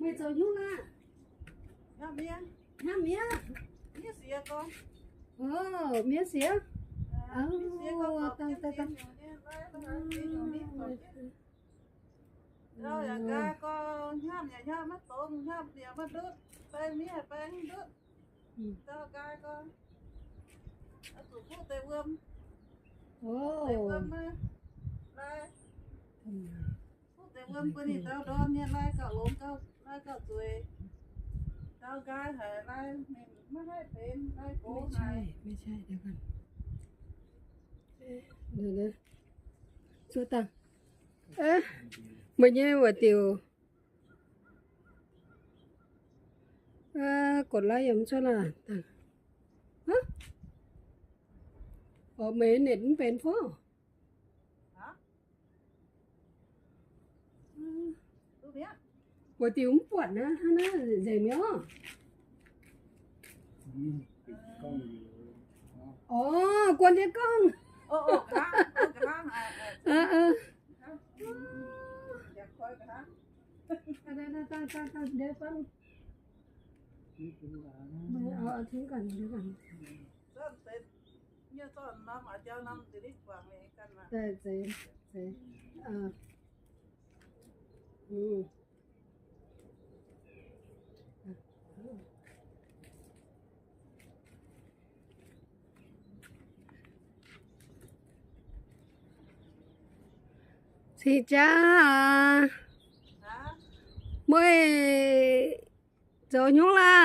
Meih zoux hnyouv laah? Hnamv miev? Miev siex. Ndau yaac nqaai gorx, hnamv yaac hnamv maiv dongz, hnamv yaac maiv ndutv, baeng miev baeng maiv ndutv. Ndau nqaai gorx, zuqc fuqv deix wuom. Fuqv deix wuom, lai, fuqv deix wuom bun ninh ndau ndorm nyei, lai gauh longx gauh, lai gauh zueiz. Ndau nqaai haic, lai ninh maiv haih benx, lai gox haic. Zuov dangh. Meih nyei wuov diuc. กดไลค์ yaac mv cuotv laah. Orv, meih net mv benx fov. Wuov diuc mv buatc naaiv, hnangv naaiv nzengc mi'aqv. Orv, guon jienv gorngv. Cing jaav, meih zoux hnyouv laah?